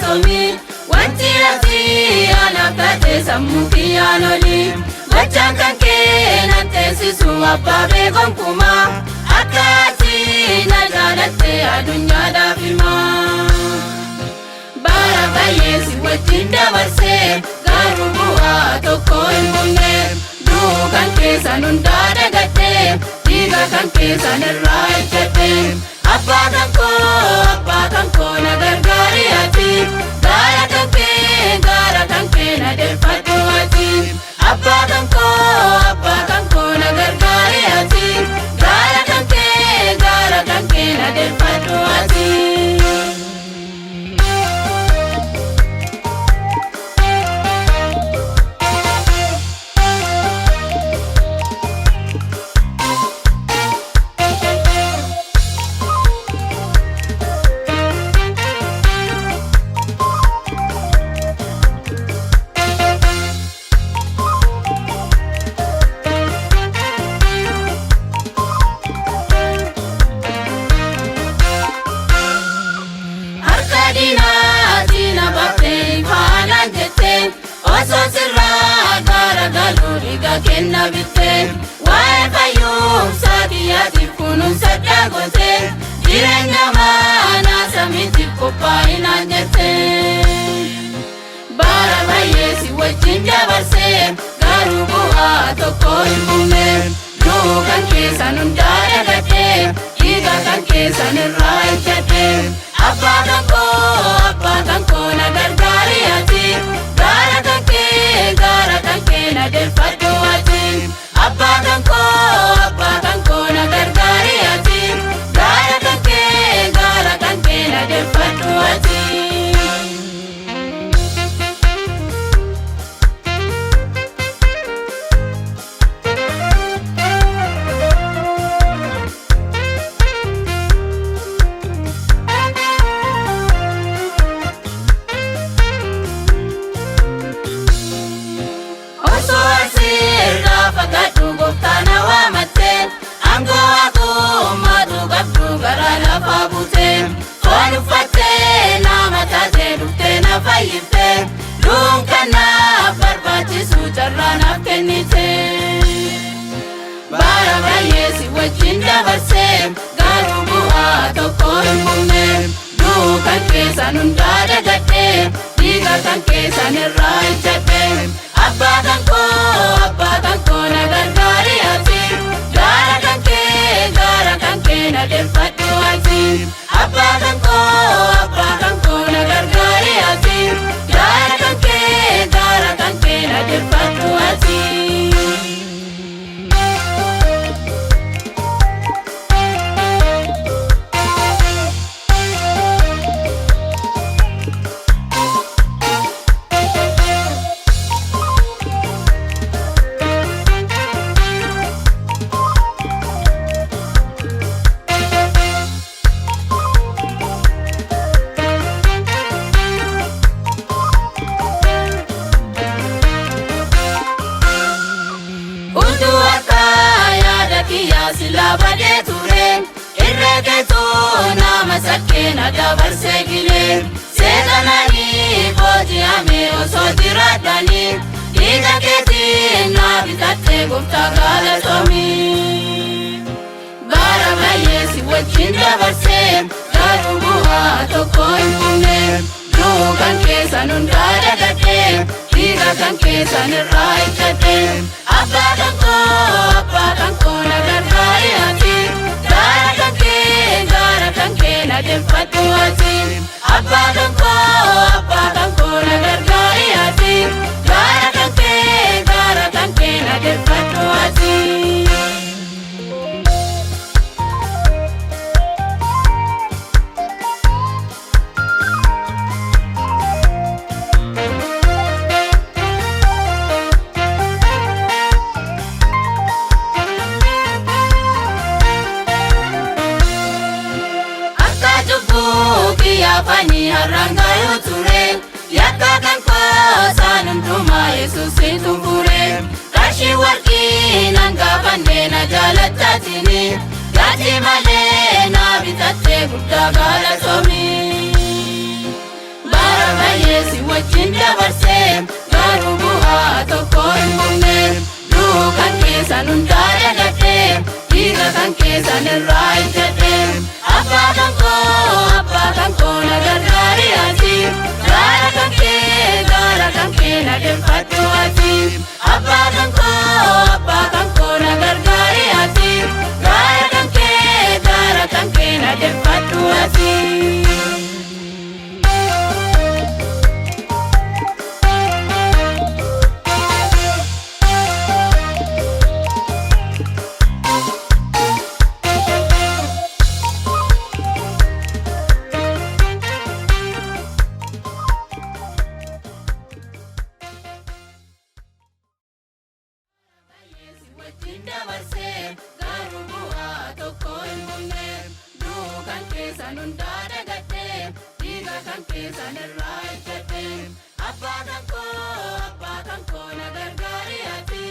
galatoomi. Wanti ati anaaf taate sammuu kiyyaan oli. Gochaan kan kee nan teessisu abbaa beekonkumaa. Akka ati na jaalatte addunyaadhaaf himaa. Bara baay'ee si wajjin dabarsee garuu bu'aa tokko hin buufne. Du'uu kan keessan hundaa dagadhee dhiiga kan keessan irraa ejjadhe. Abbaa kan koo, abbaa kan koo, na gargaari ati. Gaara kan kee, gaara kan kee na deeffadhu ati. Abbaa kan koo, abbaa kan koo, na gargaari ati. Gaara kan kee, gaara kan kee na deeffadhu ati. Harka diinaatii na baaftee faanaan jettee, osoo sirraa gaara galuu dhiiga kenna bittee, waa'ee fayyumsaa kiyyaatiif kunuunsa daagotee, jireenya maanaa samiitiif qophaa'inaan jettee. Bara baay'ee si wajjin dabarsee garuu bu'aa tokko hin buufne. Du'uu kan keessan hundaa dagadhee dhiiga kan keessan irraa ejjadhe. Abbaa kan koo, abbaa kan koo, na gargaari ati. Gaara kan kee, gaara kan kee na deeffadhu ati. Abbaa kan koo, abbaa kan koo, na gargaari ati. Gaara kan kee, gaara kan kee na deeffadhu ati. Osoo asirraa fagaadhu gooftaa na waamatte, aangoo waaqummaatu qabdu gara lafaa buute, foon uffattee nama taate dhuftee na fayyifte, duun kanaaf barbaachisu carraa naaf kennite. Bara baay'ee si wajjin dabarsee garuu bu'aa tokko hin buufne. Du'uu kan keessan hundaa dagadhee dhiiga kan keessan irraa ejjadhe. Abbaa kan koo, abbaa kan koo, na gargaari ati. Gaara kan kee, gaara kan kee na deeffadhu ati. Abbaa kan koo, abbaa kan koo, na gargaari ati. Gaara kan kee, gaara kan kee na deeffadhu ati. Utuu akka yaada kiyyaa silaa badee ture, irree keetuu nama sakkee na dabarsee gilee, seexananii booji'ame osoo jiraadhanii, dhiiga keetiin na bitattee, gooftaa galatoomii. Bara baay'ee si wajjin dabarsee garuu bu'aa tokko hin buufne. Du'uu kan keessan hundaa dagadhee dhiiga kan keessan irraa ejjadhe. Abbaa kan koo, abbaa kan koo, na gargaari ati. Gaara kan kee, gaara kan kee na deeffadhu ati. Abbaa kan koo, abbaa kan koo, na gargaari ati. Gaara kan kee, gaara kan kee na deeffadhu ati. Akka cubbuu kiyyaafanii har'aan gaayoo ture, yakka kan koosaan hundumaa Yesuusitu fure. Qarshii warqii nan gaafanne na jaalattaatini, gatii malee na bitattee, guddaa galatoomii. Bara keessan irraa ejjedhe. Abbaa kan koo, abbaa kan koo, na gargaari ati. Gaara kan kee, gaara kan kee, na deemfadhu ati. Abbaa kan koo, abbaa kan koo, na gargaari ati. Gaara kan kee, gaara kan kee, na deemfadhu ati. Wajjin dabarsee garuu bu'aa tokko hin buune. Du'uu kan keessan hundaa dagadhee, dhiiga kan keessan irraa ejjedhe. Abbaa kan koo, abbaa kan koo, na gargaari ati.